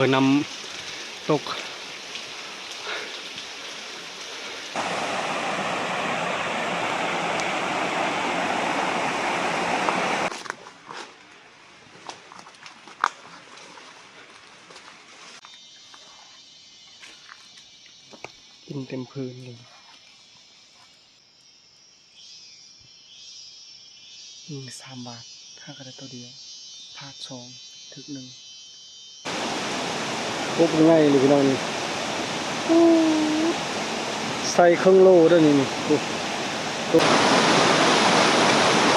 ນ້ຳຕົກ ກິນເຕັມພື້ນເລີຍ. ຍິງສາມບາດ ຫາກະໄດ້ໂຕດຽວ ພາດສອງ ຖືກໜຶ່ງ. ໂຄດງ່າຍເລີຍພີ່ນ້ອງນີ້ ໃສ່ເຄິ່ງໂລເດີ້ນີ້ ນີ້ ໂອ້ ໂຕ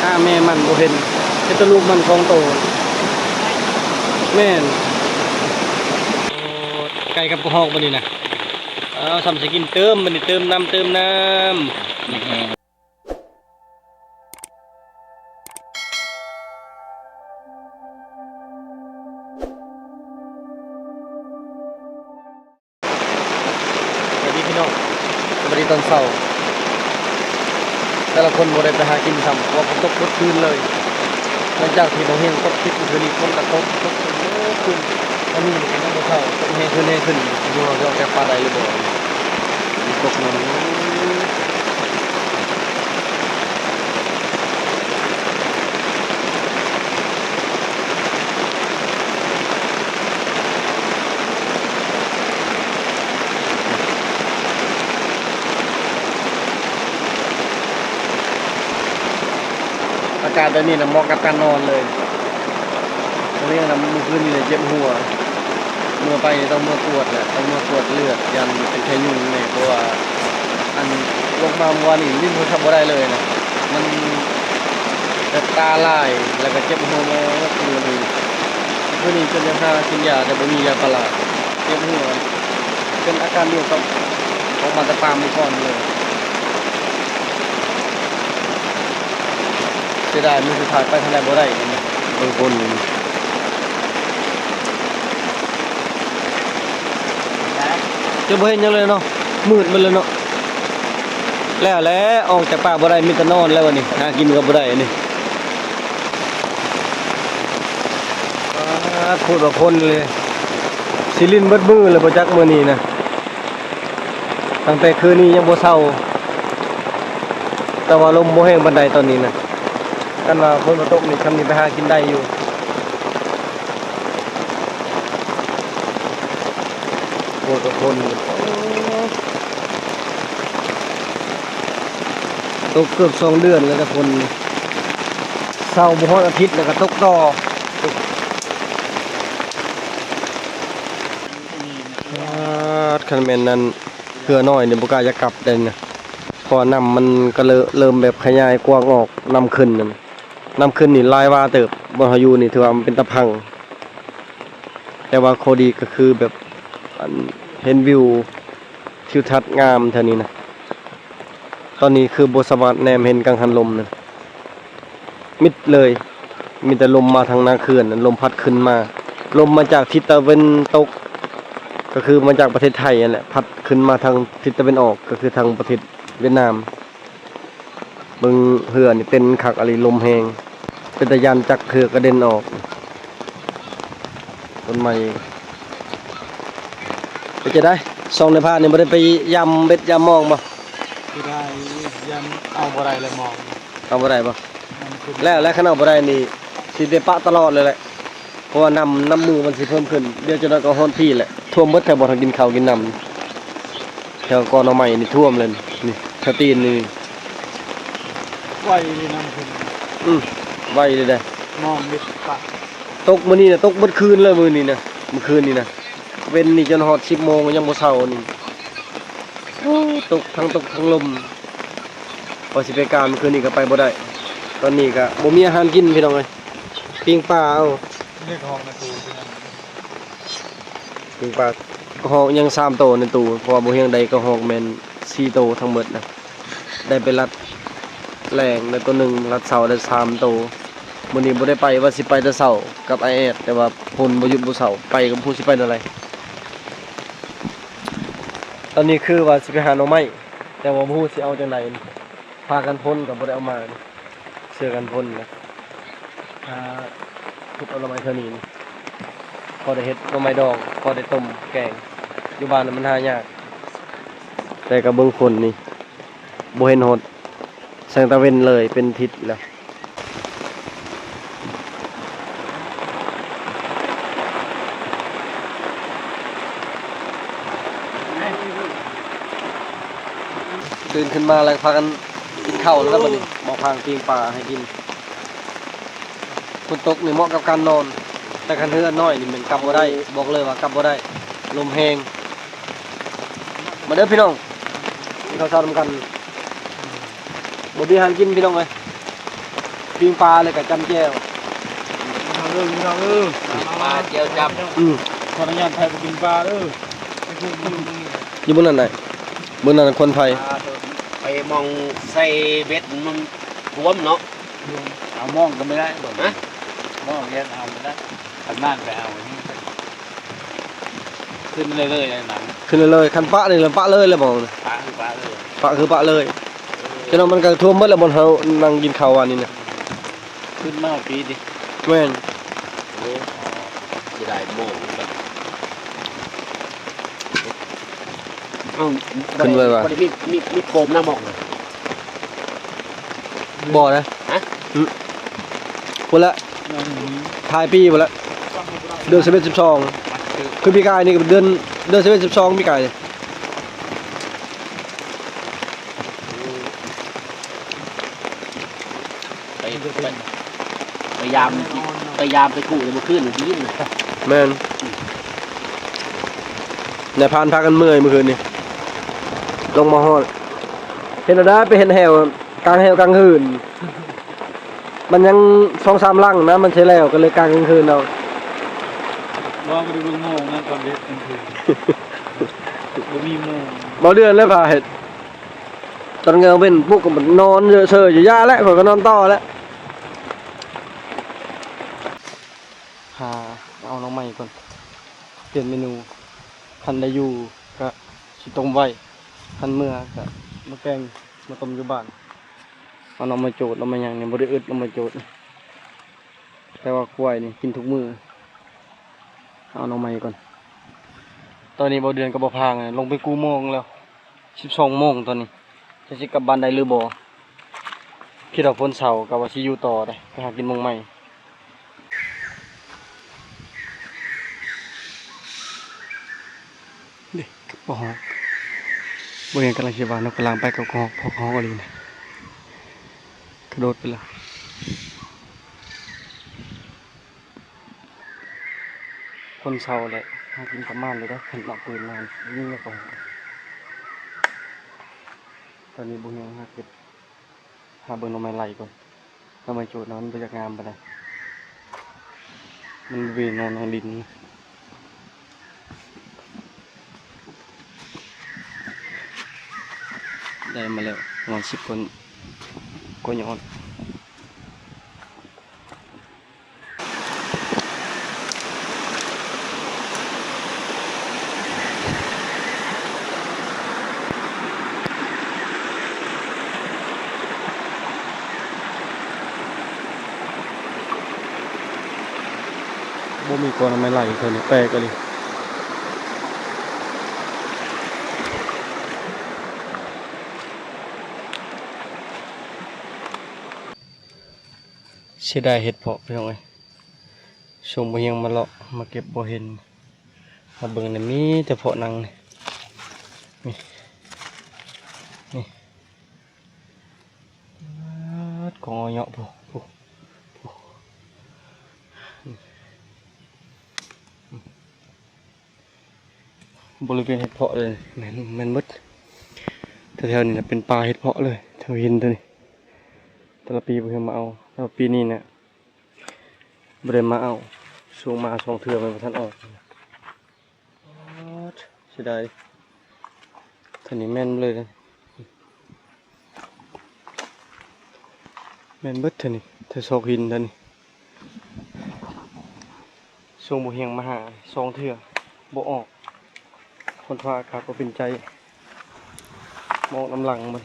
ອ້າແມ່ມັນບໍ່ເຫັນ ເຫັນແຕ່ລູກມັນສອງໂຕ. ແມ່ນ ໂອ້ ໄກ່ກັບກະຮອກບັດນີ້ນະ. ເອົາ ສ່ຳຊິກິນ ເຕີມບັດນີ້ ເຕີມນ້ຳ ເຕີມນ້ຳ. ສະບາຍດີພີ່ນ້ອງ ສະບາຍດີຕອນເຊົ້າ. ແຕ່ລະຄົນບໍ່ໄດ້ໄປຫາກິນຊ້ຳ ເພາະວ່າຝົນຕົກໝົດຄືນເລີຍ. ຫຼັງຈາກທີ່ບໍ່ຮຽງຕົກຕິດມື້ຄືນນີ້ ຝົນກະຕົກ ຕົກເຖິງມື້ຄືນ ຕອນນີ້ກໍຍັງບໍ່ເຊົາ ຕົກແຮງຂຶ້ນ ແຮງຂຶ້ນ ບໍ່ຮູ້ວ່າຈະອອກຈັບປາໄດ້ຫຼືບໍ່. ຝົນຕົກນຳ ອາກາດແບບນີ້ນະ ເໝາະກັບການນອນເລີຍ. ເລື່ອງນຳມື້ຄືນນີ້ເຈັບຫົວ ເມື່ອໄປຕ້ອງເມືອກວດແຫຼະ ຕ້ອງເມືອກວດເລືອດ ຢ້ານເປັນໄຂ້ຍຸງແດ່ ເພາະວ່າ ອັນ ລົງມາເມື່ອວານນີ້ຫຼິ້ນໂທລະສັບບໍ່ໄດ້ເລີຍນະ ມັນແບບຕາລາຍ ແລ້ວກໍເຈັບຫົວໝໍຄືນ. ຄືນນີ້ຈົນໄດ້ຫາກິນຢາ ແຕ່ບໍ່ມີຢາປາລາ ເຈັບຫົວ ເປັນອາການດຽວກັບອອກມາແຕ່ປາມມື້ກ່ອນເລີຍ. ເສຍດາຍ ມື້ສຸດທ້າຍໄປທາງໃດບໍ່ໄດ້ ບາງຄົນ ຈະບໍ່ເຫັນຫຍັງເລີຍເນາະ ມືດໝົດແລ້ວເນາະ. ແລ້ວແຫຼະ ອອກຈາກປ່າບໍ່ໄດ້ ມີແຕ່ນອນແລ້ວບັດນີ້ ຫາກິນກໍບໍ່ໄດ້ນີ້. ປາດ ໂພດວ່າຝົນເລີຍ ຊິຫຼິ້ນເບິດມື້ແລ້ວບໍ່ຈັກມື້ນີ້ນະ. ຕັ້ງແຕ່ຄືນນີ້ຍັງບໍ່ເຊົາ ແຕ່ວ່າລົມບໍ່ແຮງປານໃດຕອນນີ້ນະ. ຄັນວ່າຝົນບໍ່ຕົກນີ້ ຊ່ຳນີ້ໄປຫາກິນໄດ້ຢູ່. ໂພດວ່າຝົນ ຕົກເກືອບສອງເດືອນແລ້ວນະຝົນ ເຊົາບໍ່ຮອດອາທິດແລ້ວກໍຕົກຕໍ່. ປາດ ຄັນແມ່ນນັ້ນ ເຮືອນ້ອຍນີ້ບໍ່ກ້າຈະກັບເດ້ນະ ເພາະວ່ານ້ຳມັນກໍເລີ່ມ ເລີ່ມແບບຂະຫຍາຍກວ້າງອອກ ນ້ຳຂຶ້ນນັ້ນ ນ້ຳຂຶ້ນນີ້ຫຼາຍວາເຕີບ. ບ່ອນເຮົາຢູ່ນີ້ຖືວ່າມັນເປັນຕາພັງ ແຕ່ວ່າຂໍ້ດີກໍຄືແບບ ອັນ ເຫັນວິວທິວທັດງາມແຖວນີ້ນະ. ຕອນນີ້ຄືບໍ່ສາມາດແນມເຫັນກັງຫັນລົມນະ ມິດເລີຍ ມີແຕ່ລົມມາທາງໜ້າເຂື່ອນ ລົມພັດຂຶ້ນມາ ລົມມາຈາກທິດຕາເວັນຕົກ ກໍຄືມາຈາກປະເທດໄທຫັ້ນແຫຼະ ພັດຂຶ້ນມາທາງທິດຕາເວັນອອກ ກໍຄືທາງປະເທດຫວຽດນາມ. ເບິ່ງເຮືອນີ້ເຕັ້ນຄັກອີ່ຫຼີ ລົມແຮງ ເປັນຕາຢ້ານຈັກເຮືອກະເດັນອອກ. ຕົ້ນໄມ້ ເປັນຈັ່ງໃດ ຊ່ອງນາຍພານນີ້ບໍ່ໄດ້ໄປຢາມເບັດຢາມມອງບໍ່? ຊິໄດ້ ຢ້ານເອົາບໍ່ໄດ້ແລ້ວມອງ ເອົາບໍ່ໄດ້ບໍ່? ແລ້ວ ແລ້ວຄັນເອົາບໍ່ໄດ້ນີ້ ຊິໄດ້ປະຕະຫຼອດເລີຍແຫຼະ ເພາະວ່ານ້ຳ ນ້ຳມືມັນຊິເພີ່ມຂຶ້ນ ດຽວຈັກໜ່ອຍກໍຮອດພີ້ແຫຼະ ຖ້ວມເບິດແຖວບ່ອນເຮົາກິນເຂົ້າກິນນ້ຳ ແຖວກອໜໍ່ໄມ້ນີ້ຖ້ວມເລີຍ ນີ້ ແຖວຕີນນີ້ ໄວອີ່ຫຼີນ້ຳຂຶ້ນ ອື ໄວອີ່ຫຼີເດ້ ມອງເບັດປະ ຕົກມື້ນີ້ນະ ຕົກເບິດຄືນເລີຍມື້ນີ້ນະ ມື້ຄືນນີ້ນະ ເວັນນີ້ຈົນຮອດສິບໂມງກໍຍັງບໍ່ເຊົານີ້. ໂອ້ ຕົກ ທັງຕົກທັງລົມ ວ່າຊິໄປການມື້ຄືນນີ້ກໍໄປບໍ່ໄດ້ ຕອນນີ້ກໍບໍ່ມີອາຫານກິນພີ່ນ້ອງເອີຍ ປີ້ງປາເອົາ ເລກຫ້ອງນະຕູ ປີ້ງປາ ກະຮອກຍັງສາມໂຕໃນຕູ້ ເພາະວ່າບໍ່ຮຽງໄດ້ກະຮອກແມ່ນສີ່ໂຕທັງໝົດນະ ໄດ້ໄປລັດແລງໄດ້ໂຕໜຶ່ງ ລັດເຊົ້າໄດ້ສາມໂຕ. ມື້ນີ້ບໍ່ໄດ້ໄປ ວ່າຊິໄປແຕ່ເຊົ້າກັບອ້າຍແອດ ແຕ່ວ່າຝົນບໍ່ຢຸດບໍ່ເຊົາ ໄປກໍບໍ່ຮູ້ຊິໄປແນວໃດ. ຕອນນີ້ຄືວ່າຊິໄປຫາໜໍ່ໄມ້ ແຕ່ວ່າບໍ່ຮູ້ຊິເອົາຈັ່ງໃດ ຜ້າກັນຝົນກໍບໍ່ໄດ້ເອົາມາ ເສື້ອກັນຝົນນະ ຫາຂຸດເອົາໜໍ່ໄມ້ແຖວນີ້. ພໍໄດ້ເຮັດໜໍ່ໄມ້ດອງ ພໍໄດ້ຕົ້ມແກງ. ຢູ່ບ້ານມັນຫາຍາກ. ແຕ່ກໍເບິ່ງຄົນນີ້ ບໍ່ເຫັນຮອດແສງຕາເວັນເລີຍ ເປັນທິດແລ້ວ. ຕື່ນຂຶ້ນມາແລ້ວພາກັນກິນເຂົ້າແລ້ວບັດນີ້ ໝໍ່ພາງປີ້ງປາໃຫ້ກິນ. ຝົນຕົກນີ້ເໝາະກັບການນອນ ແຕ່ຄັນເຮືອນ້ອຍນີ້ແມ່ນກັບບໍ່ໄດ້ ບອກເລີຍວ່າກັບບໍ່ໄດ້ ລົມແຮງ. ມາເດີພີ່ນ້ອງ ກິນເຂົ້າເຊົ້ານຳກັນ. ບໍ່ມີອາຫານກິນພີ່ນ້ອງເອີຍ ປີ້ງປາແລ້ວກໍຈ້ຳແຈ່ວ. ເອີ ພີ່ນ້ອງເອີຍ ປາແຈ່ວຈ້ຳ. ອືມ ຂໍອະນຸຍາດໃຜບໍ່ກິນປາເດີ. ຢູ່ເບິ່ງນັ້ນໄດ ເບິ່ງນັ້ນຄວັນໄຟ. ໄປມອງໃສ່ເບັດມັນຖ້ວມເນາະ. ເອົາມອງກໍບໍ່ໄດ້ ຮະ ມອງເຮັດເອົາບໍ່ໄດ້ ຄັນນັ້ນໄປເອົາ. ຂຶ້ນເລື້ອຍໆ ນັ້ນ ຂຶ້ນເລື້ອຍໆ. ຄັນປະນີ້ລະປະເລີຍລະບໍ່? ປະຄືປະເລີຍ ປະຄືປະເລີຍ. ເອີ ຈະນັ້ນມັນກໍຖ້ວມໝົດແລ້ວ ບ່ອນເຮົານັ່ງກິນເຂົ້າວານນີ້ນະ. ຂຶ້ນມາປີດ. ແມ່ນ. ໂອ້ ເສຍດາຍໝໍ້. ເອົ້າ ຂຶ້ນໄວວ່າ ບໍ່ໄດ້ມີ ມີ ມີໂຄມນຳໝໍ້. ບໍ່ນະ ຮະ ອື ພຸ້ນລະ ອືມ ທ້າຍປີພຸ້ນລະ ເດືອນສິບເອັດ ສິບສອງ. ຄືປີກາຍນີ້ກໍເດືອນ ເດືອນສິບເອັດ ສິບສອງ ປີກາຍນີ້. ໄປ ໄປ ໄປຢາມ ໄປຢາມໄປກູ້ເມື່ອຄືນນີ້. ແມ່ນ ນາຍພານພາກັນເມື່ອຍເມື່ອຄືນນີ້ ລົງມາຮອດ. ເຮັດແນວໃດໄປເຮັດແຫ້ວ ກາງແຫ້ວກາງຄືນ ມັນຍັງສອງສາມຫຼັງນະ ມັນຊິແລ້ວ ກໍເລີຍກາງກາງຄືນເອົາ. ບໍ່ ບໍ່ໄດ້ເບິ່ງໂມງນະ ຕອນເຮັດກາງຄືນ ບໍ່ມີໂມງ. ບໍ່ເດືອນແລ້ວພາເຮັດ ຕອນກາງເວັນປຸກກໍນອນເຊີຍຢູ່ ຢ່າແຫຼະ ຂ້ອຍກໍນອນຕໍ່ແຫຼະ. ຫາເອົາໜໍ່ໄມ້ກ່ອນ ປ່ຽນເມນູ. ຄັນໄດ້ຢູ່ກະຊິຕົ້ມໄວ້ ຄັນເມື່ອກະມາແກງ ມາຕົ້ມຢູ່ບ້ານ. ເອົາໜໍ່ໄມ້ໂຈດ ໜໍ່ໄມ້ຫຍັງນີ້ ບໍ່ໄດ້ອຶດໜໍ່ໄມ້ໂຈດ ແຕ່ວ່າຄວາຍນີ້ກິນທຸກມື້. ເອົາໜໍ່ໄມ້ກ່ອນ. ຕອນນີ້ບໍ່ເດືອນກັບບໍ່ພາງລົງໄປກູ້ໂມງແລ້ວ ສິບສອງໂມງຕອນນີ້ ຈັກຊິກັບບ້ານໄດ້ຫຼືບໍ່. ຄິດວ່າຝົນເຊົາ ກະວ່າຊິຢູ່ຕໍ່ເດ້ ໄປຫາກິນໂມງໃໝ່. ເດ້ ກະເປົາຮອກ ບໍ່ເຫັນກຳລັງຊິວ່ານົກກະລາງໄປກັບກະຮອກ ເພາະກະຮອກອີ່ຫຼີນະ ກະໂດດໄປແລ້ວ. ຄົນເຊົາແຫຼະ ຫາກິນກັບໝານເລີຍເດ້ ຄັນເອົາປືນມາຍິງແລ້ວກໍ. ຕອນນີ້ບໍ່ຮູ້ຫາເກັບ ຫາເບິ່ງໜໍ່ໄມ້ໄລ່ກ່ອນ. ໜໍ່ໄມ້ໂຈດນະ ມັນບໍ່ຢາກງາມປານໃດ ມັນເວນອນໃນດິນ. ໄດ້ມາແລ້ວປະມານສິບກວ່າ ກວ່າຍອດ. ບໍ່ມີກອໜໍ່ໄມ້ໄລ່ເທື່ອນີ້ ແປກອີ່ຫຼີ. ເສຍດາຍເຫັດເຜາະພີ່ນ້ອງເອີຍ ຊ່ວງບໍ່ຮຽງມາເລາະ ມາເກັບບໍ່ເຫັນ. ມາເບິ່ງນີ້ມີແຕ່ເຜາະໜັງນີ້ ນີ້ ນີ້ ປາດ ກອງເອົາເຍາະ ຜູ້ ຜູ້ ຜູ້. ບໍລິເວນເຫັດເຜາະເລີຍ ແມ່ນ ແມ່ນໝົດ. ແຖວໆນີ້ນະເປັນປ່າເຫັດເຜາະເລີຍ ແຖວຫີນຕົວນີ້. ແຕ່ລະປີບໍ່ເຄີຍມາເອົາ ແຕ່ວ່າປີນີ້ນະບໍ່ໄດ້ມາເອົາ. ຊ່ວງມາສອງເທື່ອມັນບໍ່ທັນອອກ. ເສຍດາຍ ເທື່ອນີ້ແມ່ນເລີຍ ແມ່ນເບິດເທື່ອນີ້ ແຖວຊອກຫີນເທື່ອນີ້. ຊ່ວງບໍ່ຮຽງມາຫາສອງເທື່ອບໍ່ອອກ ຝົນຟ້າອາກາດບໍ່ເປັນໃຈ ມາອອກນຳຫຼັງມັນ.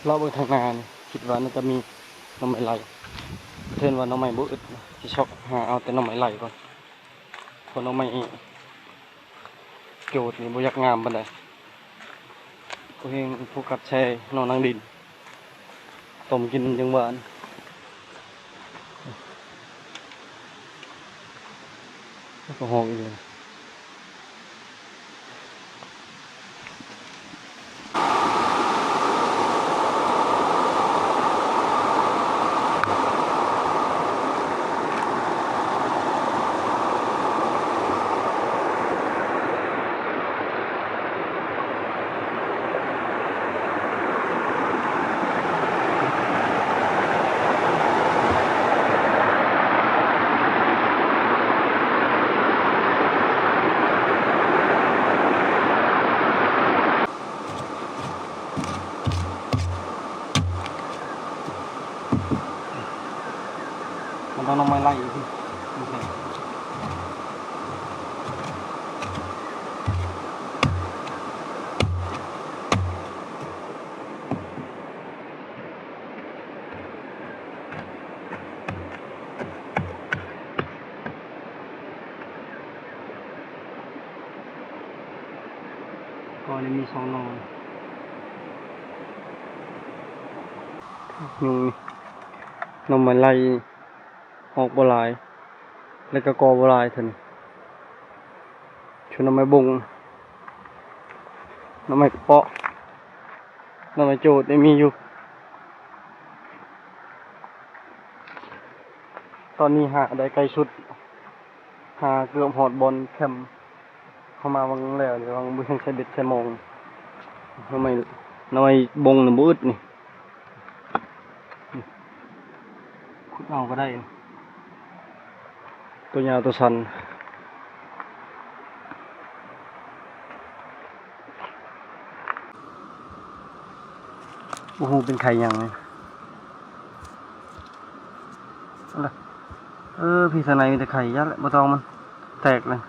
ເລາະເບິ່ງທາງໜ້ານີ້ ຄິດວ່າໜ້າຈະມີໜໍ່ໄມ້ໄລ່ ເຫັນວ່າໜໍ່ໄມ້ບໍ່ອຶດ ຊິຊອກຫາເອົາແຕ່ໜໍ່ໄມ້ໄລ່ກ່ອນ ເພາະໜໍ່ໄມ້ໂຈດນີ້ບໍ່ຢາກງາມປານໃດ. ໂອ້ເຮງໂຟກັສໃສ່ໜໍ່ນາງດິນ ຕົ້ມກິນຈັ່ງຫວານ. ແລ້ວກໍຮ້ອງອີກແລ້ວ. ມັນຕ້ອງນຳມາໄລ່ອີກ. ກໍໄດ້ມີສອງໜໍ່ ໜໍ່ໄມ້ໄລ່ ອອກບໍ່ຫຼາຍ ແລ້ວກໍກໍບໍ່ຫຼາຍເທື່ອນີ້. ສ່ວນໜໍ່ໄມ້ບົງ ໜໍ່ໄມ້ກະເປາະ ໜໍ່ໄມ້ໂຈດໄດ້ມີຢູ່. ຕອນນີ້ຫາໄດ້ໃກ້ສຸດ ຫາເກືອບຮອດບ່ອນແຄມ ເຮົາມາຫວ່າງແລ້ວ ຫວ່າງບໍ່ທັນໃສ່ເບັດໃສ່ມອງ. ໜໍ່ໄມ້ ໜໍ່ໄມ້ບົງນະບໍ່ອຶດນີ້ ຂຸດເອົາກໍໄດ້ ຕົວຍາວຕົວສັ້ນ. ບໍ່ຮູ້ເປັນໄຂ່ຫຍັງນີ້. ເອີ ພີ້ທາງໃນມີແຕ່ໄຂ່ ຢ້ານແຫຼະ ບໍ່ຕ້ອງມັນແຕກເລີຍ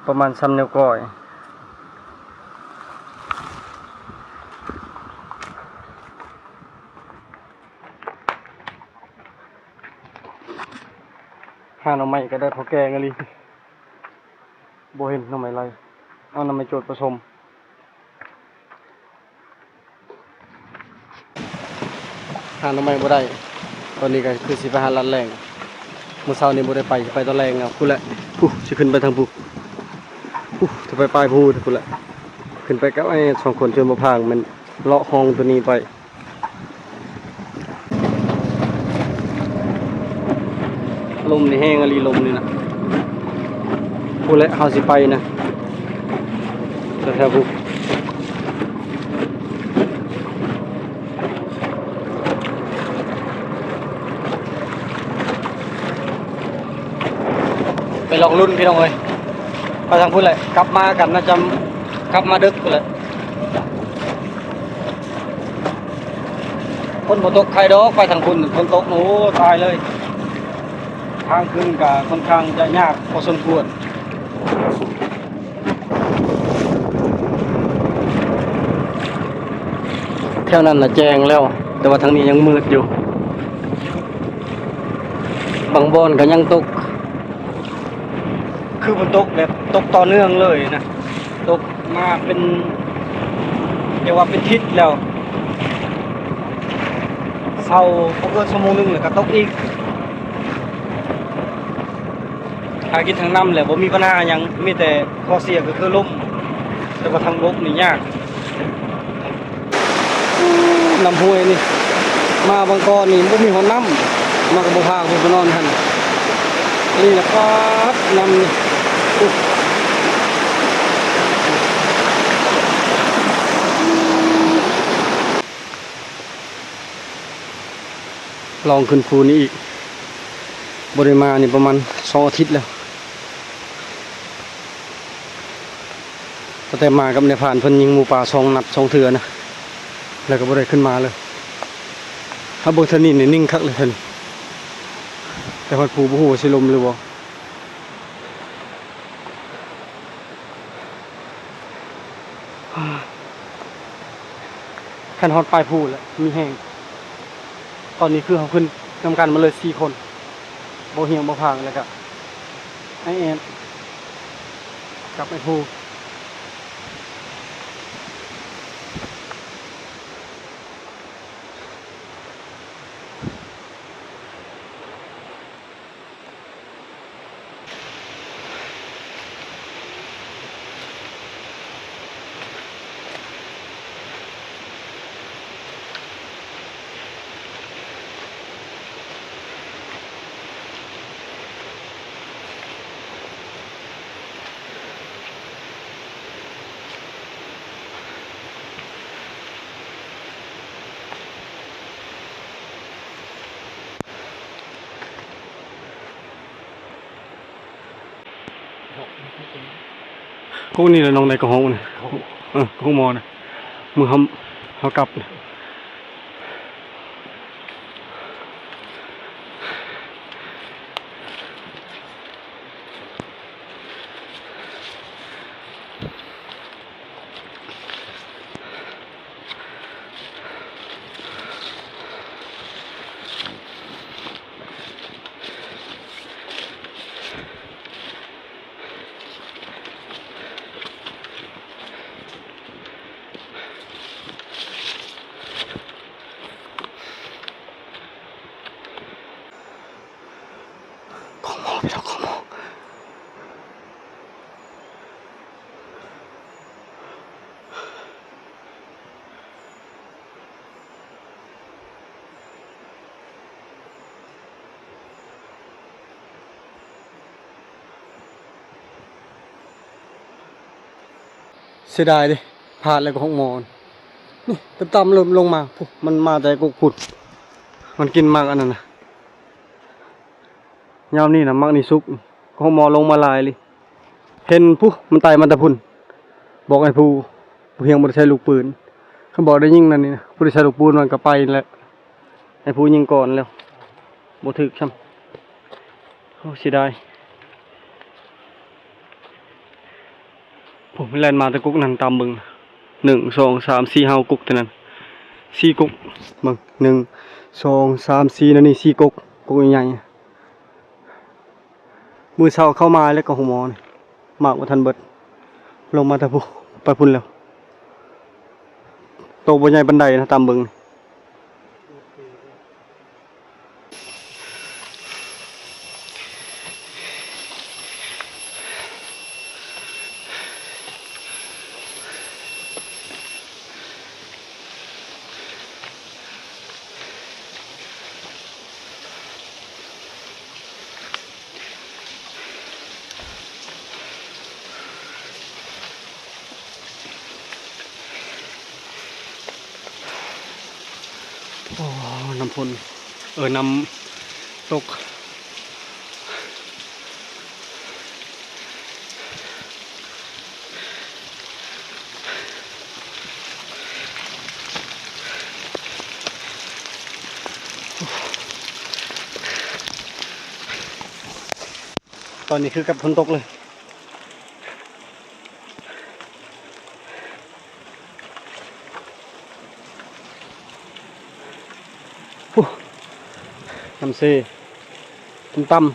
ປະມານຊ່ຳນິ້ວກ້ອຍ. ຫາໜໍ່ໄມ້ກໍໄດ້ພໍແກງອີ່ຫຼີ. ບໍ່ເຫັນໜໍ່ໄມ້ໄລ່ ເອົາໜໍ່ໄມ້ໂຈດປະສົມ ຫາໜໍ່ໄມ້ບໍ່ໄດ້. ຕອນນີ້ກໍຄືຊິໄປຫາລັດແລ້ງ ມື້ເຊົ້ານີ້ບໍ່ໄດ້ໄປ ຊິໄປຕອນແລງເອົາ. ພຸ້ນແຫຼະ ພຸ້ນ ຊິຂຶ້ນໄປທາງພຸ້ນ ພຸ້ນ ຊິໄປປາຍພູພຸ້ນແຫຼະ. ຂຶ້ນໄປກັບໄອ້ສອງຄົນ ຊົນບໍ່ພາງ ແມ່ນເລາະຮ່ອງຕົວນີ້ໄປ. ລົມນີ້ແຮງອີ່ຫຼີ ລົມນີ້ນະ. ພຸ້ນແຫຼະ ເຮົາຊິໄປນະ ແຖວໆພຸ້ນ ໄປລອງລຸ້ນພີ່ນ້ອງເອີຍ. ໄປທາງພຸ້ນແຫຼະ ກັບມາກັນ ໜ້າຈະກັບມາດຶກພຸ້ນແຫຼະ. ຝົນບໍ່ຕົກໄຄດອກ ໄປທາງພຸ້ນຝົນຕົກ ໂອ້ ຕາຍເລີຍ. ທາງຂຶ້ນກະຄ່ອນຂ້າງຈະຍາກພໍສົມຄວນ. ແຖວນັ້ນນະແຈ້ງແລ້ວ ແຕ່ວ່າທາງນີ້ຍັງມືດຢູ່ ບາງບ່ອນກະຍັງຕົກ. ຄືຝົນຕົກແບບຕົກຕໍ່ເນື່ອງເລີຍນະ ຕົກມາເປັນ ຮຽກວ່າເປັນທິດແລ້ວ. ເຊົາບໍ່ເກີນຊົ່ວໂມງໜຶ່ງແລ້ວກໍຕົກອີກ. ຫາກິນທາງນ້ຳແຫຼະ ບໍ່ມີບັນຫາຫຍັງ ມີແຕ່ຂໍ້ເສຍກໍຄືລົມ ແຕ່ວ່າທາງບົກນີ້ຍາກ. ນ້ຳຫ້ວຍນີ້ ມາບາງກ່ອນນີ້ບໍ່ມີຮອດນ້ຳ ມາກັບບໍ່ພາເພິ່ນໄປນອນຫັ້ນ. ອັນນີ້ລະປາດນ້ຳນີ້ ລອງຂຶ້ນພູນີ້ອີກ ບໍ່ໄດ້ມານີ້ປະມານສອງອາທິດແລ້ວ. ຕັ້ງແຕ່ມາກັບນາຍພານ ເພິ່ນຍິງໝູປ່າສອງນັດສອງເທື່ອນະ ແລ້ວກໍບໍ່ໄດ້ຂຶ້ນມາເລີຍ. ຖ້າເບິ່ງເທື່ອນີ້ນີ້ ນິ່ງຄັກເລີຍເທື່ອນີ້ ແຕ່ຮອດພູບໍ່ຮູ້ວ່າຊິລົມຫຼືບໍ່. ກັນຮອດປາຍພູແລ້ວ ມີແຮງ. ຕອນນີ້ຄືເຮົາຂຶ້ນນຳກັນມາເລີຍສີ່ຄົນ ບໍ່ຮຽງບໍ່ພາງ ແລ້ວກະອ້າຍແອນກັບອ້າຍພູ. ກົກນີ້ແຫຼະ ນ້ອງໄດ້ກະຮອກນີ້ ເອີ ກະຮອກໝໍນະ ມື້ເຮົາ ເຮົາກັບ. ຂອງໝໍ ພີ່ນ້ອງ ຂອງໝໍ. ເສຍດາຍເດ້ ພາດແລ້ວກະຮອກໝໍ. ນີ້ຕ່ຳໆ ເລີ່ມລົງມາ ພຸ້ນ ມັນມາແຕ່ກົກພຸ້ນ ມັນກິນໝາກອັນນັ້ນນະ. ຍາມນີ້ນະ ໝາກນີ້ສຸກ ກະຮອກໝໍລົງມາຫຼາຍເລີຍ. ເຫັນພຸ້ນ ມັນໄຕ່ມາແຕ່ພຸ້ນ ບອກໃຫ້ຜູ້ ຜູ້ຮຽງບໍ່ໄດ້ໃຊ້ລູກປືນ. ຄັນບອກໄດ້ຍິງນັ້ນນີ້ນະ ຜູ້ໄດ້ໃຊ້ລູກປືນມັນກະໄປແລ້ວ ໃຫ້ຜູ້ຍິງກ່ອນແລ້ວ ບໍ່ຖືກຊ້ຳ. ໂອ້ ເສຍດາຍ. ໂອ້ ມັນແລ່ນມາແຕ່ກົກນັ້ນ ຕາມເບິ່ງ ໜຶ່ງ ສອງ ສາມ ສີ່ ຫ້າ ຫົກ ກົກແຕ່ນັ້ນ ສີ່ກົກ. ເບິ່ງ ໜຶ່ງ ສອງ ສາມ ສີ່ ແນວນີ້ ສີ່ກົກ ກົກໃຫຍ່ໆ. ມື້ເຊົ້າເຂົ້າມາແລ້ວກະໂຮງໝໍນີ້ ໝາກບໍ່ທັນເບິດ ລົງມາແຕ່ພຸ້ນ ໄປພຸ້ນແລ້ວ. ໂຕບໍ່ໃຫຍ່ປານໃດນະ ຕາມເບິ່ງ. ໂອ້ ນ້ຳຝົນ ເອີ ນ້ຳຕົກ. ຕອນນີ້ຄືກັບຝົນຕົກເລີຍ. ໂອ້ ນ້ຳເຊ ຕ່ຳໆ.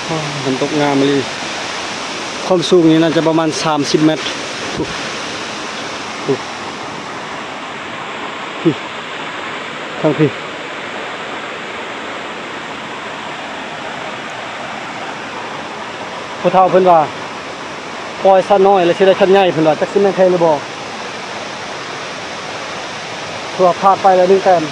ໂອ້ ນ້ຳຕົກງາມອີ່ຫຼີ. ຄວາມສູງນີ້ໜ້າຈະປະມານສາມສິບແມັດ. ໂອ້ ໂອ້ ພີ້ ທາງພີ້. ຜູ້ເຖົ້າເພິ່ນວ່າ ປ່ອຍສັດນ້ອຍແລ້ວຊິໄດ້ສັດໃຫຍ່ ເພິ່ນວ່າ ຈັກຊິແມ່ນແທ້ຫຼືບໍ່ ເພາະວ່າພາດໄປແລ້ວໜຶ່ງແຕ້ມ.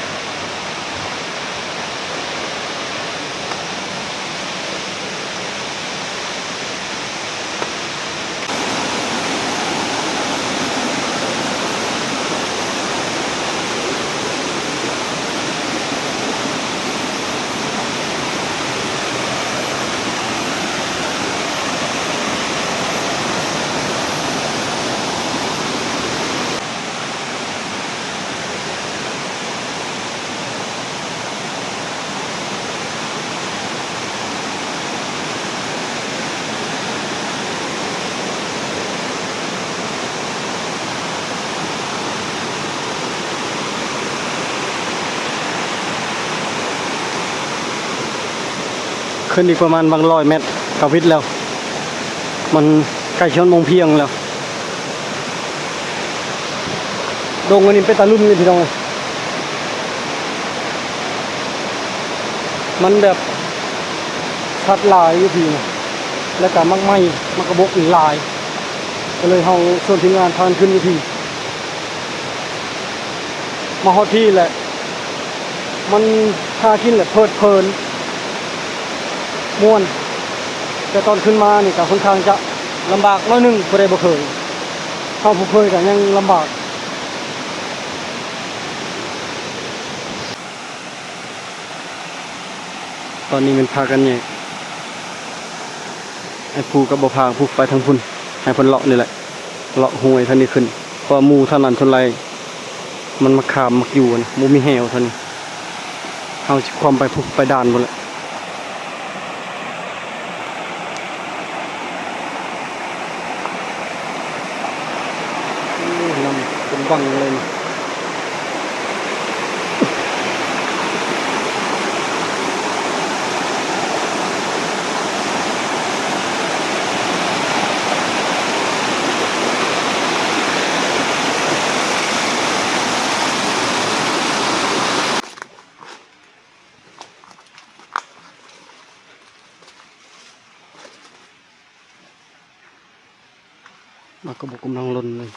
ຂຶ້ນອີກປະມານບາງຮ້ອຍແມັດກໍວິດແລ້ວ ມັນໃກ້ຊິຮອດໂມງພຽງແລ້ວ. ດົງອັນນີ້ເປັນຕາລຸ້ນເລີຍພີ່ນ້ອງເອີຍ ມັນແບບສັດຫຼາຍຢູ່ພີ້ນະ ແລ້ວກໍໝາກໄມ້ ໝາກກະບົກນີ້ຫຼາຍ ກໍເລີຍເຮົາຊວນທີມງານພາກັນຂຶ້ນຢູ່ພີ້ ມາຮອດພີ້ແຫຼະ ມັນຫາກິນແຫຼະເພີດເພີນມ່ວນ ແຕ່ຕອນຂຶ້ນມານີ້ກໍຄ່ອນຂ້າງຈະລຳບາກໜ້ອຍໜຶ່ງ ຜູ້ໃດບໍ່ເຄີຍ ເຮົາຜູ້ເຄີຍກໍຍັງລຳບາກ. ຕອນນີ້ແມ່ນພາກັນແຍກ ໄອ້ພູກັບບໍ່ພາພູໄປທາງພຸ້ນ ໃຫ້ເພິ່ນເລາະນີ້ແຫຼະ ເລາະຫ້ວຍທາງນີ້ຂຶ້ນ ເພາະວ່າໝູ່ທາງນັ້ນສ່ວນຫຼາຍມັນມັກຂ້າມມັກຢູ່ນະ ບໍ່ມີແຮ້ວທາງນີ້ ເຮົາຊິຄວ່ຳໄປພຸ້ນ ໄປດ່ານພຸ້ນແຫຼະ. ໂອ້ ນ້ຳເປັນວັງເລີຍນີ້. ໝາກກະບົກກຳລັງຫຼົ່ນເລີຍ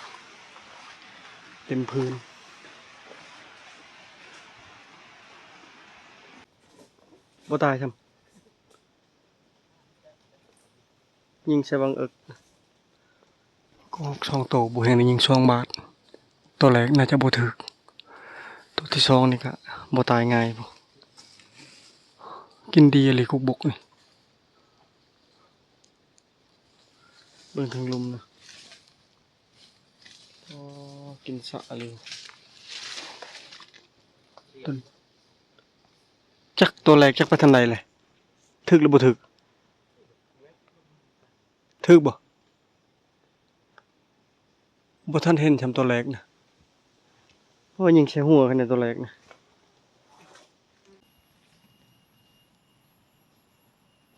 ເຕັມພື້ນ ບໍ່ຕາຍຊ້ຳ ຍິງໃສ່ບັງເອິກ ກະຮອກສອງໂຕ ບໍ່ແຮງໄດ້ຍິງສອງບາດ ໂຕແລກໜ້າຈະບໍ່ຖືກ ໂຕທີສອງນີ້ກະບໍ່ຕາຍງ່າຍ ກິນດີອີ່ຫຼີກົກບົກນີ້. ເບິ່ງເທິງລຸ່ມນະ ອໍ ກິນສະອີ່ຫຼີ ຕົນ ຈັກໂຕແລກຈັກໄປທາງໃດແຫຼະ ຖືກຫຼືບໍ່ຖືກ ຖືກບໍ່? ບໍ່ທັນເຫັນຊ້ຳໂຕແລກນະ ໂອ້ ຍິງໃສ່ຫົວຂະໜາດໂຕແລກນະ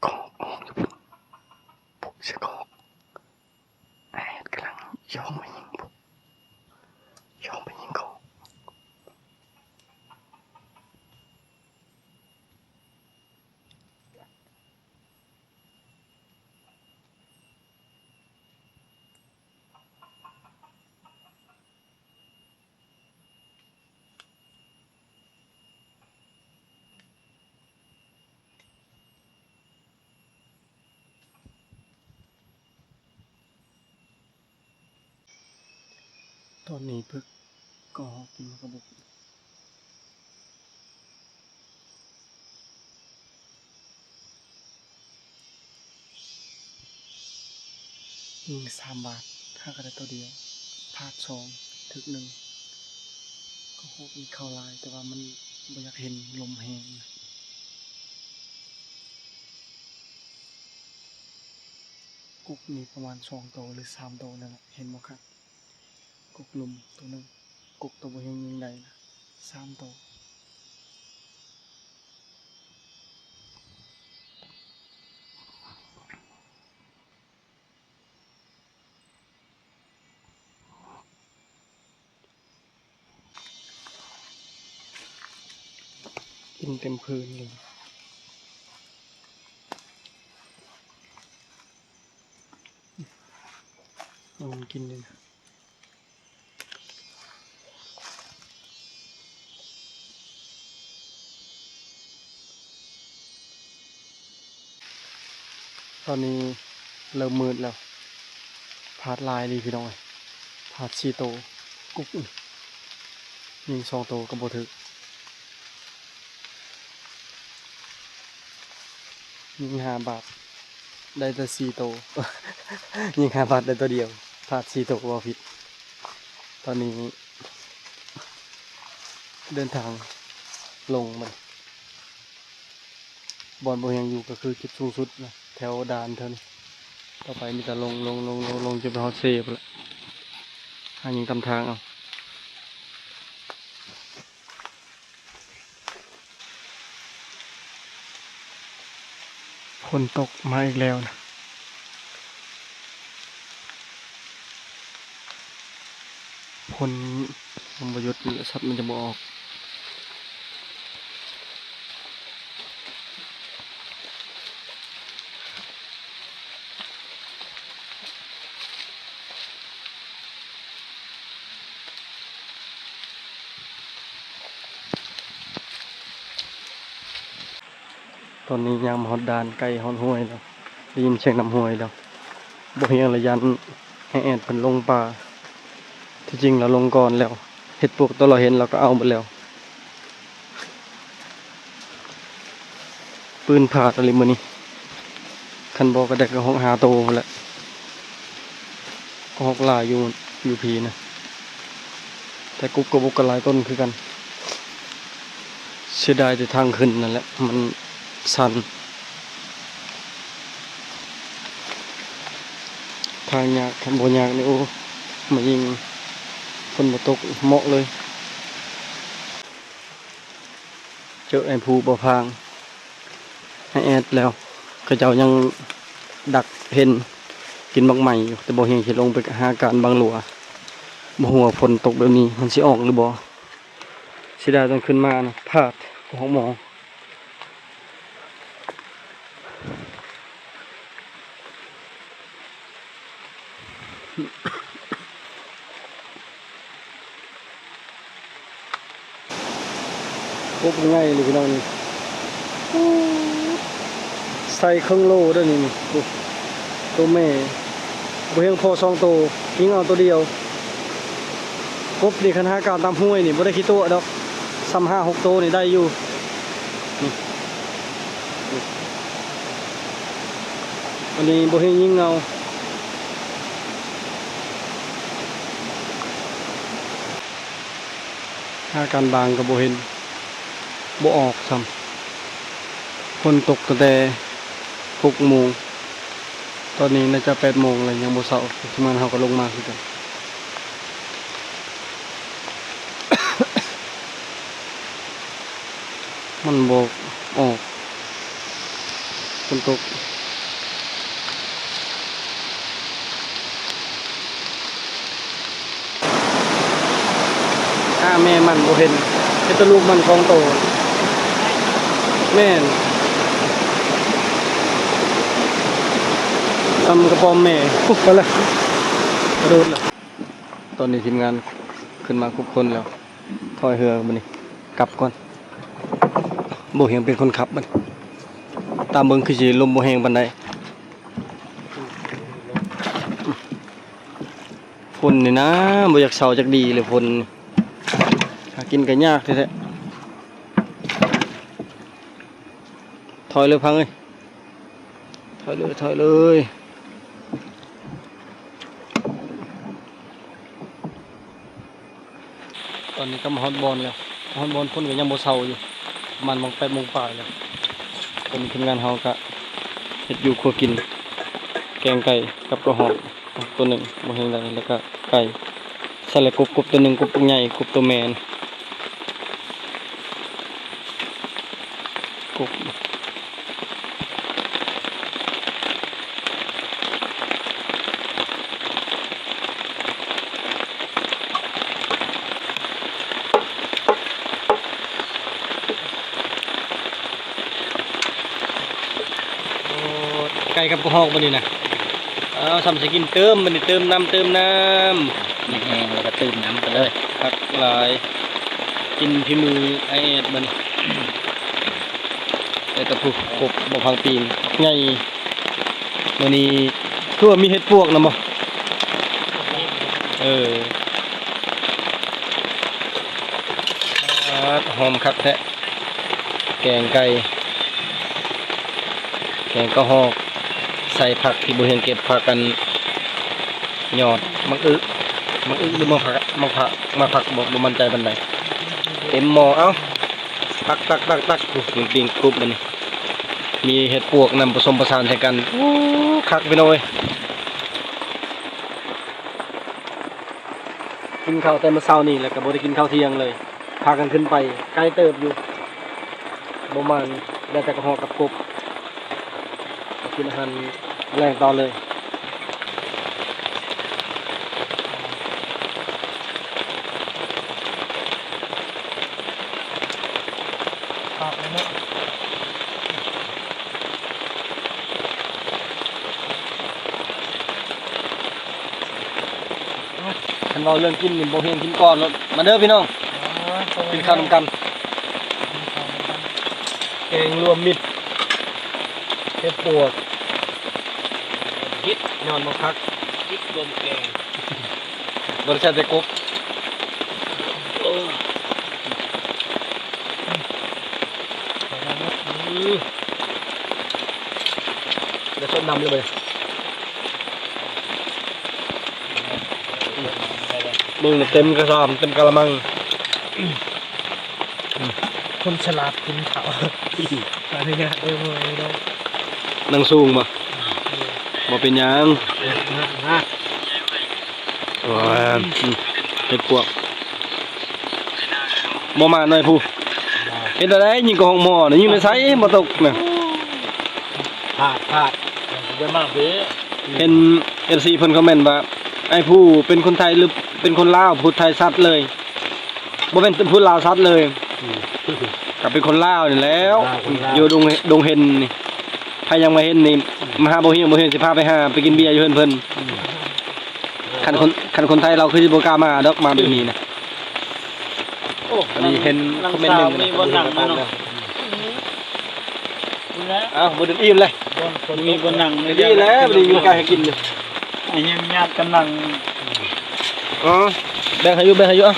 ກອກອອກຢູ່ພຸ້ນ ພຸ້ນເສຍກອກ ແອດກຳລັງຍ່ອງໄປຍິງພຸ້ນ ຍ່ອງໄປຍິງກອກ. ຕອນນີ້ເພິ່ນກໍຮອກກິນໝາກກະບົກ ຍິງສາມບາດ ຫາກະໄດ້ໂຕດຽວ ພາດສອງ ຖືກໜຶ່ງ ກໍຮອກນີ້ເຂົ້າຫຼາຍ ແຕ່ວ່າມັນບໍ່ຢາກເຫັນ ລົມແຮງນະ. ກົກນີ້ປະມານສອງໂຕ ຫຼື ສາມໂຕນັ້ນແຫຼະ ເຫັນບໍ່ຄັກ ກົກລຸ່ມໂຕໜຶ່ງ ກົກໂຕບໍ່ແຮງຍິງໄດ້ນະ ສາມໂຕ. ກິນເຕັມພື້ນເລີຍ ເອົາມັນກິນເລີຍນະ. ຕອນນີ້ເລີ່ມມືດແລ້ວ ພາດຫຼາຍເລີຍພີ່ນ້ອງເອີຍ ພາດສີ່ໂຕ ກຸກ ຍິງສອງໂຕກໍບໍ່ຖືກ ຍິງຫ້າບາດ ໄດ້ແຕ່ສີ່ໂຕ ຍິງຫ້າບາດໄດ້ໂຕດຽວ ພາດສີ່ໂຕ ເວົ້າຜິດ. ຕອນນີ້ເດີນທາງລົງບັດນີ້ ບ່ອນບໍ່ແຮງຢູ່ກໍຄືຈຸດສູງສຸດນະ ແຖວດ່ານແຖວນີ້ ຕໍ່ໄປມີແຕ່ລົງ ລົງ ລົງ ລົງ ລົງຈົນໄປຮອດເຊພຸ້ນແຫຼະ ຫາຍິງຕາມທາງເອົາ. ຝົນຕົກມາອີກແລ້ວນະ. ຝົນມັນບໍ່ຢຸດ ສັດມັນຈະບໍ່ອອກ. ຕອນນີ້ຍ່າງມາຮອດດ່ານ ໃກ້ຮອດຫ້ວຍແລ້ວ ໄດ້ຍິນສຽງນ້ຳຫ້ວຍແລ້ວ. ບໍ່ຮຽງລະຢ້ານໃຫ້ແອດເພິ່ນລົງປ່າ. ທີ່ຈິງລາວລົງກ່ອນແລ້ວ ເຫັດປວກໂຕລາວເຫັນລາວກໍເອົາໝົດແລ້ວ. ປືນພາດອີ່ຫຼີມື້ນີ້ ຄັນບໍ່ກະໄດ້ກະຮອກຫ້າໂຕພຸ້ນແຫຼະ. ກະຮອກຫຼາຍຢູ່ ຢູ່ພີ້ນະ ແຕ່ກົບກະບົກກະຫຼາຍຕົ້ນຄືກັນ. ເສຍດາຍແຕ່ທາງຂຶ້ນນັ້ນແຫຼະ ມັນຊັນ. ທາງຍາກ ຄັນບໍ່ຍາກນີ້ ໂອ້ ມາຍິງຝົນບໍ່ຕົກເໝາະເລີຍ. ເຈີໄອ້ພູບໍ່ພາງ ໄອ້ແອດແລ້ວ ເຂົາເຈົ້າຍັງດັກເຫັນກິນໝາກໄມ້ຢູ່ ແຕ່ບໍ່ຮຽງຊິລົງໄປຫາການບັງຫຼົວ. ບໍ່ຮູ້ວ່າຝົນຕົກແບບນີ້ມັນຊິອອກຫຼືບໍ່. ເສຍດາຍຕອນຂຶ້ນມານະ ພາດຫົກໂມງ. ກົບໃຫຍ່ເລີຍພີ່ນ້ອງນີ້ ໃສ່ເຄິ່ງໂລເດີ້ນີ້. ໂອ້ ໂຕແມ່ ບໍ່ຮຽງພໍສອງໂຕ ຍິງເອົາໂຕດຽວ. ກົບນີ້ຄັນຫາການຕາມຫ້ວຍນີ້ບໍ່ໄດ້ຂີ້ຕົວະດອກ ສ່ຳຫ້າຫົກໂຕນີ້ໄດ້ຢູ່. ນີ້ ນີ້ ອັນນີ້ບໍ່ຮຽງຍິງເອົາ. ຫາການບາງກະບໍ່ເຫັນ ບໍ່ອອກຊ້ຳ. ຝົນຕົກຕັ້ງແຕ່ຫົກໂມງ ຕອນນີ້ໜ້າຈະແປດໂມງແລ້ວ ຍັງບໍ່ເຊົາ. ທີມງານເຮົາກະລົງມາຄືກັນ. ມັນບໍ່ອອກ ຝົນຕົກ. ອາ ແມ່ມັນບໍ່ເຫັນ ເຫັນແຕ່ລູກມັນສອງໂຕ. ແມ່ນ ສ່ຳກະປ້ອມແມ່. ໂອ້ ໄປລະ ກະໂດດລະ. ຕອນນີ້ທີມງານຂຶ້ນມາຄົບຄົນແລ້ວ ຖອຍເຮືອບາດນີ້ ກັບກ່ອນ. ບໍ່ຮຽງເປັນຄົນຂັບບາດນີ້ ຕາມເບິ່ງຄືຊິລົມບໍ່ແຮງປານໃດ. ຝົນນີ້ນະ ບໍ່ຢາກເຊົາຈັກດີເລີຍ ຝົນນີ້ ຫາກິນກະຍາກແທ້ໆ. ຖອຍເລີຍພັງເອີຍ ຖອຍເລີຍ ຖອຍເລີຍ. ຕອນນີ້ກະມາຮອດບ່ອນແລ້ວ ຮອດບ່ອນຝົນກະຍັງບໍ່ເຊົາຢູ່ ປະມານໝ່ອງແປດໂມງປາຍແລ້ວ. ຕອນນີ້ທີມງານເຮົາກະເຮັດຢູ່ຄົວກິນ ແກງໄກ່ກັບກະຮອກ ຕົວໜຶ່ງບໍ່ແຮງໃດ ແລ້ວກະໄກ່ ໃສ່ແລ້ວກົບ ກົບຕົວໜຶ່ງ ກົບບັກໃຫຍ່ ກົບຕົວແມ່ນ. ກົບ ໂອ້ ໄກ່ກັບກະຮອກບາດນີ້ນະ. ເອົາ ສ່ຳຊິກິນ ເຕີມບາດນີ້ ເຕີມນ້ຳ ເຕີມນ້ຳ. ແຫ້ງແລ້ວກະຕື່ມນ້ຳໄປເລີຍ. ຄັກຫຼາຍ ກິນຝີມືອ້າຍແອດບາດນີ້. ແລ້ວກະ ໂອ້ ກົບບໍ່ພັງປີງ ບັກໃຫຍ່. ມື້ນີ້ຄືວ່າມີເຫັດປວກນຳບໍ່? ເອີ ຫອມຄັກແທ້. ແກງໄກ່ ແກງກະຮອກ ໃສ່ຜັກທີ່ບໍ່ຮຽງເກັບ ຜັກອັນ ຍອດໝາກອຶ ໝາກອຶຫຼືໝາກຜັກ ໝາກຜັກ ໝາກຜັກ ບໍ່ ບໍ່ໝັ້ນໃຈປານໃດ. ເຕັມໝໍ້ ເອົ້າ ຕັກໆໆໆ ໂອ້ ປີ້ງກົບບາດນີ້ ມີເຫັດປວກນຳ ປະສົມປະສານໃສ່ກັນ. ໂອ້ ຄັກພີ່ນ້ອງເອີຍ. ກິນເຂົ້າແຕ່ມື້ເຊົ້ານີ້ ແລ້ວກະບໍ່ໄດ້ກິນເຂົ້າທ່ຽງເລີຍ ພາກັນຂຶ້ນໄປ ໄກເຕີບຢູ່ ປະມານ ໄດ້ແຕ່ກະຮອກກັບກົບ. ກິນອາຫານແລງຕໍ່ເລີຍ. ຄັກເລີຍເນາະ. ຄັນເວົ້າເລື່ອງກິນນີ້ ບໍ່ຮຽນກິນກ່ອນໂລດ. ມາເດີພີ່ນ້ອງ ກິນເຂົ້ານຳກັນ. ແກງລວມມິດ ເຫັດປວກ ເຫັດ ຍ້ອນບໍ່ຄັກ ເຫັດລວມແກງ ບໍ່ໄດ້ໃສ່ແຕ່ກົບ. ໄດ້ສົດນ້ຳເລີຍ. ເບິ່ງເຕັມກະຊາມ ເຕັມກະລະມັງ. ຄົນສະຫຼາດກິນເຂົ້າ ອະນຸຍາດເດີພໍ່ແມ່ພີ່ນ້ອງ. ນັ່ງສູງບໍ່? ບໍ່ເປັນຫຍັງ. ໂອ້ຍ ເຫັດປວກ ບໍ່ມາໜ້ອຍຜູ້. ເຮັດແນວໃດ? ຍິງກະຮອກໝໍ້ນະ ຍິງໄດ້ໃສບໍ່ຕົກນະ. ພາດ ພາດ ຢ່າມາເບ. ເຫັນເອັຟຊີເພິ່ນຄອມເມັນວ່າ ອ້າຍຜູ້ເປັນຄົນໄທ ຫຼື ເປັນຄົນລາວ ຜູ້ໄທຊັດເລີຍ. ບໍ່ແມ່ນຜູ້ລາວຊັດເລີຍ. ອືມ ກໍເປັນຄົນລາວນີ້ແຫຼ້ວ. ລາວ ຄົນລາວ ຢູ່ດົງ ດົງເຫັນນີ້ ໃຜຍັງມາເຫັນນີ້ ອືມ ມາຫາບໍ່ຮຽງ ບໍ່ຮຽງຊິພາໄປຫາ ໄປກິນເບຍຢູ່ເຮືອນເພິ່ນ. ອືມ ຄັນຄົນ ຄັນຄົນໄທລາວຄືຊິບໍ່ກ້າມາດອກ ມາແບບນີ້ນະ. ໂອ້ ອັນນີ້ເຫັນຄອມເມັນໜຶ່ງ ມີບ່ອນນັ່ງມາເນາະ. ພຸ້ນແຫຼະ ອ້າວ ບໍ່ໄດ້ອີ່ມເລີຍ ບໍ່ມີບ່ອນນັ່ງ ດີແລ້ວ ບໍ່ໄດ້ມີການໃຫ້ກິນຢູ່. ອາ ຍັງຍາດກັນນັ່ງ. ອໍ ແບ່ງໃຫ້ຢູ່ ແບ່ງໃຫ້ຢູ່. ເອົາ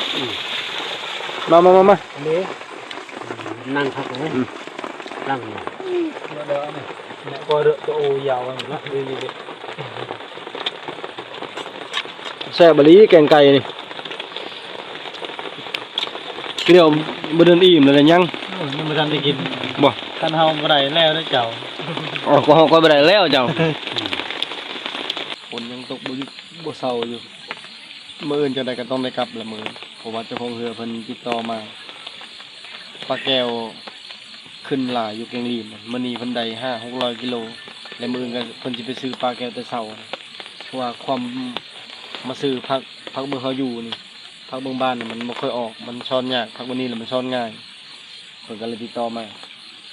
ມາ ມາ ມາ ມາ ນີ້ ນັ່ງຄັກເລີຍ. ອືມ ນັ່ງ ອືມ ບໍ່ໄດ້ອັນນີ້ ແມ່ນບໍ່ເດີໂຕຍາວອັນນີ້ນະ. ນີ້ໆໆ ແຊບອີ່ຫຼີແກງໄກ່ນີ້. ກິນແລ້ວບໍ່ໄດ້ອີ່ມເລີຍ ຍັງ ໂອ້ຍ ຍັງບໍ່ທັນໄດ້ກິນບໍ່? ຄັນເຮົາບໍ່ໄດ້ແລ້ວເດີເຈົ້າ. ອໍ ກໍເຮົາກໍບໍ່ໄດ້ແລ້ວເຈົ້າ. ຝົນຍັງຕົກບໍ່ຢຸດບໍ່ເຊົາຢູ່. ມື້ອື່ນຈັ່ງໃດກໍຕ້ອງໄດ້ກັບແຫຼະມື້ອື່ນ ເພາະວ່າເຈົ້າຂອງເຮືອເພິ່ນຕິດຕໍ່ມາ. ປາແກ້ວຂຶ້ນຫຼາຍຢູ່ແກ້ງລີນ ມື້ນີ້ເພິ່ນໄດ້ຫ້າຫົກຮ້ອຍກິໂລ ແລະ ມື້ອື່ນກໍເພິ່ນຊິໄປຊື້ປາແກ້ວແຕ່ເຊົ້າ. ເພາະວ່າຄວາມມາຊື້ຜັກ ຜັກເມືອງເຮົາຢູ່ນີ້ ຜັກເມືອງບ້ານນີ້ມັນບໍ່ຄ່ອຍອອກ ມັນຊ້ອນຍາກ. ຜັກມື້ນີ້ລະມັນຊ້ອນງ່າຍ ເພິ່ນກໍເລີຍຕິດຕໍ່ມາ.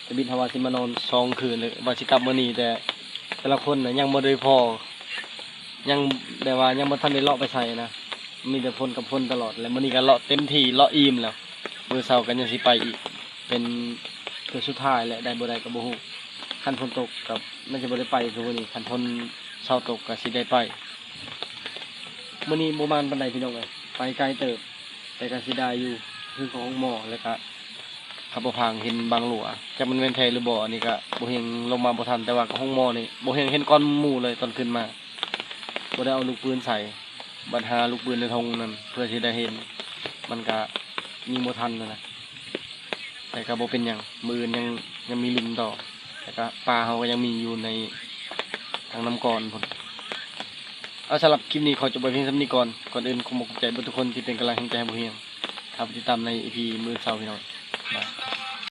ຕາບິດເຮົາວ່າຊິມານອນສອງຄືນ ແລະ ວ່າຊິກັບມື້ນີ້ ແຕ່ແຕ່ລະຄົນນະຍັງບໍ່ໄດ້ພໍ ຍັງແບບວ່າຍັງບໍ່ທັນໄດ້ເລາະໄປໃສນະ ມີແຕ່ຝົນກັບຝົນຕະຫຼອດ. ແລະ ມື້ນີ້ກໍເລາະເຕັມທີ່ ເລາະອີ່ມແລ້ວ ມື້ເຊົ້າກໍຍັງຊິໄປອີກ ເປັນເທື່ອສຸດທ້າຍແຫຼະ ໄດ້ບໍ່ໄດ້ກໍບໍ່ຮູ້. ຄັນຝົນຕົກກໍໜ້າຈະບໍ່ໄດ້ໄປຄືມື້ນີ້ ຄັນຝົນເຊົ້າຕົກກໍຊິໄດ້ໄປ. ມື້ນີ້ບໍ່ມ່ວນປານໃດພີ່ນ້ອງເອີຍ ໄປໄກເຕີບ ແຕ່ກໍເສຍດາຍຢູ່ ຄືຂອງໂຮງໝໍ ແລ້ວກະຂັບບໍ່ຜ່ານເຫັນບັງຫຼວ ຈັກມັນແມ່ນແທ້ຫຼືບໍ່ ອັນນີ້ກະບໍ່ຮຽງລົງມາບໍ່ທັນ. ແຕ່ວ່າຂອງໂຮງໝໍນີ້ບໍ່ຮຽງເຫັນກ່ອນໝູ່ເລີຍຕອນຂຶ້ນມາ ບໍ່ໄດ້ເອົາລູກປືນໃສ່ ບັດຫາລູກປືນໃນຖົງນັ້ນເພື່ອຊິໄດ້ເຫັນ ມັນກະຍິງບໍ່ທັນຫັ້ນນະ. ແຕ່ກໍບໍ່ເປັນຫຍັງ ມື້ອື່ນຍັງ ຍັງມີຫຼິ້ນຕໍ່ ແຕ່ກໍປາເຮົາກໍຍັງມີຢູ່ໃນທາງນ້ຳກ່ອນພຸ້ນ. ເອົາ ສຳລັບຄລິບນີ້ຂໍຈົບໄວ້ພຽງສ່ຳນີ້ກ່ອນ. ກ່ອນອື່ນຂໍຂອບໃຈເບິດທຸກຄົນທີ່ເປັນກຳລັງແຮງໃຈໃຫ້ບໍ່ຮຽງ. ຖ້າໄປຕິດຕາມໃນອີພີມື້ເຊົ້າພີ່ນ້ອງ. ບາຍ.